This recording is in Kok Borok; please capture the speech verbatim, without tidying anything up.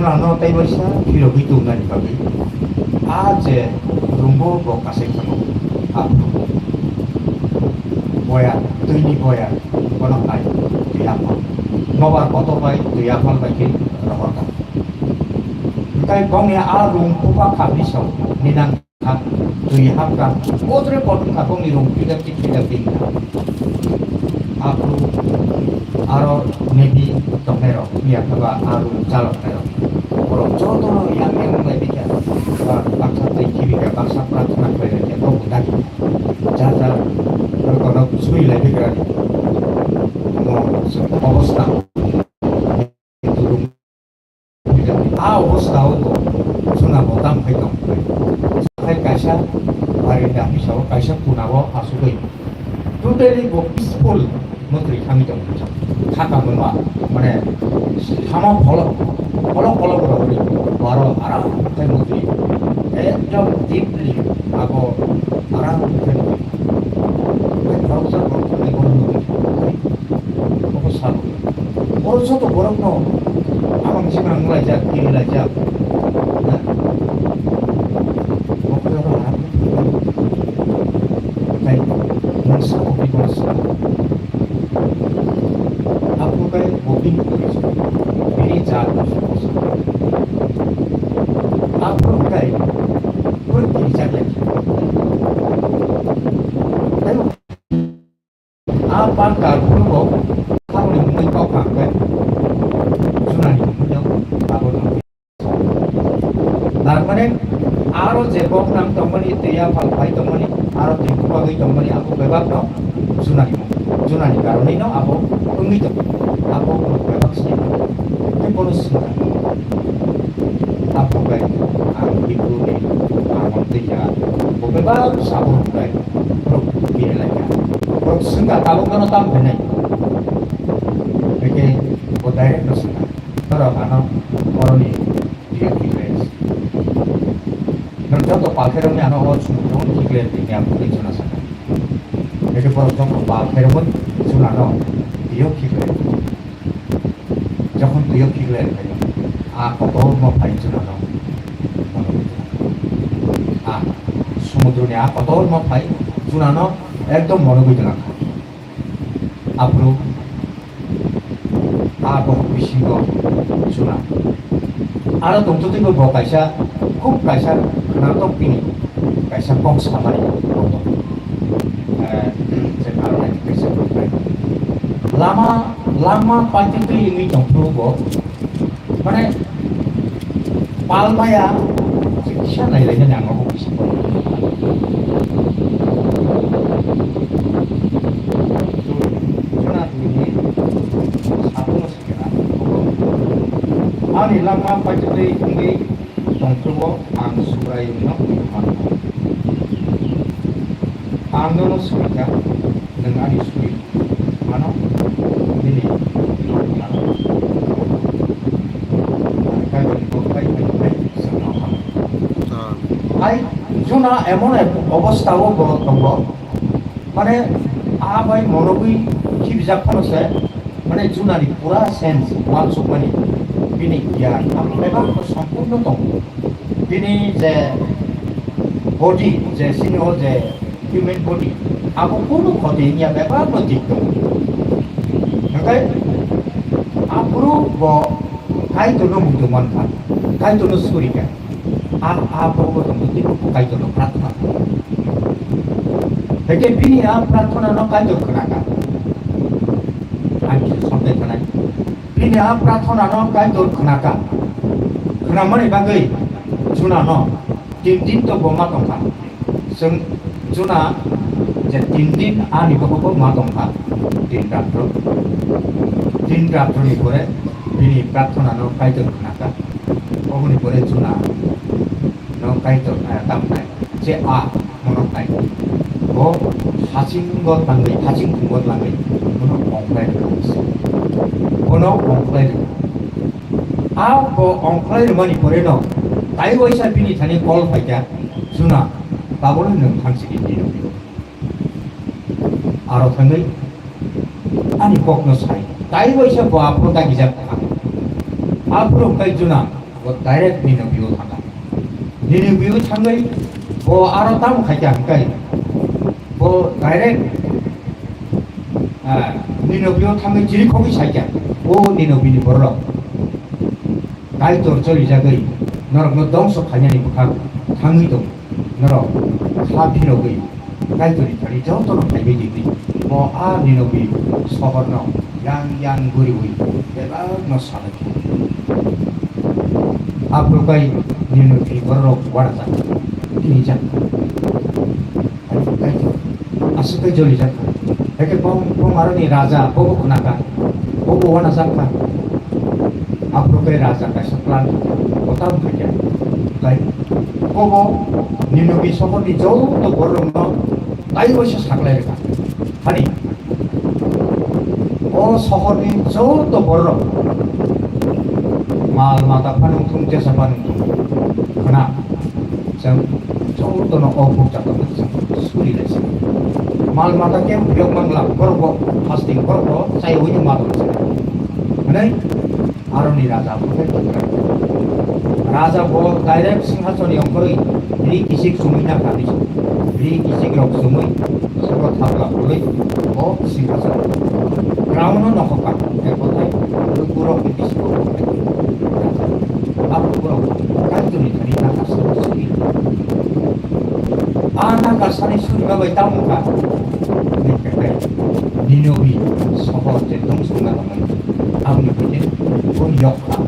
Ano tei waisa phirogwi tongnani bagwi a je rumbo bo kasai khango. Aphuru boya, twini boya, bono hai twi aphal. Nobar kotor bai twi aphal bai khe rohor kha. Hwnkhe bongni a rum pupa kha biso ninang. Hap, twi hapkha, kotre kotor kha, bongni rong pida tik pida tik kha. Aphuru aro nebi tongnairok, phiya khe ba a rong chaloknairok. Borok jotono yang yang wnglaibikha, ba baksa twi khibikha, baksa prarthana khlailaikha, borok bo dagi. Ja ja, borok kono sui laibikha. Omo se obostha. A obostha o bo chwngno bo tamo khai tong khe. Khai kaisa barinda hwnwi sao, kaisa kuna o asugwi. Totally bo peaceful mwtwi thangwi tong khe. Khaka mwnba, mane, sama pholok, pholok pholok rw hwnwi, bo aro aram khe mwtwi. Ekdom deeply abo aram khe mwtwi. Khoroksa borok thangwi bono mwtwi. Obo sabo. Oro joto borokno amang simang wnglaijak, kirilaijak. Na? Obo oro harap tei mungsa obi mungsa. Aphuru khe bo bini porichoi, bini jat. Aphuru khe purti rijak lai. Tei A pangkar phuru bo haboni mungwi kok kha hwnkhe Junani mungwi no abo no. Tar mane aro je bok nang tongmani tei a phalphai tongmani aro tei bubagwi tongmani abo bebak no Junani mung. Junani karonwi no abo wngwi tongo. Abo bebak se tei bono swngkha. Aphuru khe ang Hibru ni ang tei ya bo bebak sabo hwnkhe. Borok kiri lai kha. Borok swngkha, tabuk bono tamo khainai? Hwnkhe bo direct no swngkha. Norok ano boroni twiyo khiklai rw si. Norok joto pal khe rwngni ano o sumudro no khiklai rwdi hwnwi ang twi chwna sakha. Hwnkhe borok joto pal khe rwngwi chwna no twiyo khiklai rw. Jokhon twiyo khiklai rwkhaio, a kotorma phai chwla no monogwi twlangkha. A sumudroni a kotorma phai chwla no ekdom monogwi twlangkha. Aphuru a bokhok bisingo chwla. Aro tongtwtwibo bo kaisa, khub kaisa khwnatok bini kaisa kok samani bo tong. Eh, je karon hai kaisa problem. Lama, lama paitwtwi wngwi tongphuru bo, mane, pal maya kisa nailainani ang obo kisa pore. Jona tini sabuno sikena. Ani lama paitwtwi wngwi tongphuru bo ang Subraiyungno mano. Ang nono swikha, nwng ani suri mano, nini Kaiboni kok bai bai bai swngnao hano. Ah. Hai, Jona emon ek obostha o bo tongo, mane, a bai monogwi khibijak phano se, mane, Jonani pura sense, uansukmani, bini giyan, abo bebak no sompurno tongo. Bini je body, je sini o je human body, abo kunu khoti wngya, bebak no thik tongo. Hwnkhe aphuru bo Kaitorno muitu mankha, Kaitorno surikha. A, a bo bo tongwi teibo bo Kaitorno prarthana khlai. Hwnkhe bini a prarthana no Kaitor khwnakha. Ang kisa soklai thanai. Bini a prarthana no Kaitor khwnakha. Khwnamani bagwi Jona no tin din to bo ma tongkha. Chwng Jona je tin din ani bokhok bo ma tongkha, tin ratro. Tin ratro ni pore bini prarthana no Kaitor khwnakha. Oboni pore Jona no Kaitor, eh, tamnai je a mono kai. Bo hachingo tangwi, haching khungo tangwi bono ongkhlai rwkha. Bono ongkhlai rwkha. A bo ongkhlai rwmani pore no tai waisa bini thani call phaikha, Jona, tabukno nwng thangsi di twi rw. Aro thangwi ani kokno sai. Tai waisa bo aphuru dagijak kha. Aphuru hwnkhe Jona, Bo direct Ninobio thangkha. Ninobio thangwi bo aro tamo khaikha hwnkhe bo direct, ah, Ninobio thangwi chirikhogwi saikha, "O Ninobini bororok, Kaitor cholijagwi norokno dongso khainani bwkhak thangwi tong." Norok kha phirogwi Kaitorni thani jotono phaibai di hwnwi bo a Ninobi sohorno yang yang guriwi bebakno salai kha. Aphuru kai Ninobi bororok uanajak, twijak. Kaitor aswk kai jolijak. Haikhe bong bong aroni raja bobo khna kha, bobo uanajak kha. Aphuru khe raja kaisa plan kotor khaikha. Tei kobo Ninobi sohorni joto bororokno taibo se saklai rwkha. Hani o sohorni joto bororok mal mata phano wngthung, jesa phano wngthung, khna. Chwng jotono o bukcha tongma chwng suri lai se. Mal mata khe phiyok mangla, borok bo fasting, borok bo chai ui ma tong se. Hwnwi aroni raja bo khe tongkha. Raja bo direct singhason ni ongkhorwi ri kisik chumui na kha, ri kisik rok chumui sabo thapla phulwi bo singhason ground no nokhokha. Ek kothai borok ni bisingo abo borok Kaitorni thani nakarsani suri. A nakarsani surima bai tamo wngkha? Ninobi sohor je dongso wngna tongmani. Aboni pore bo yok kha.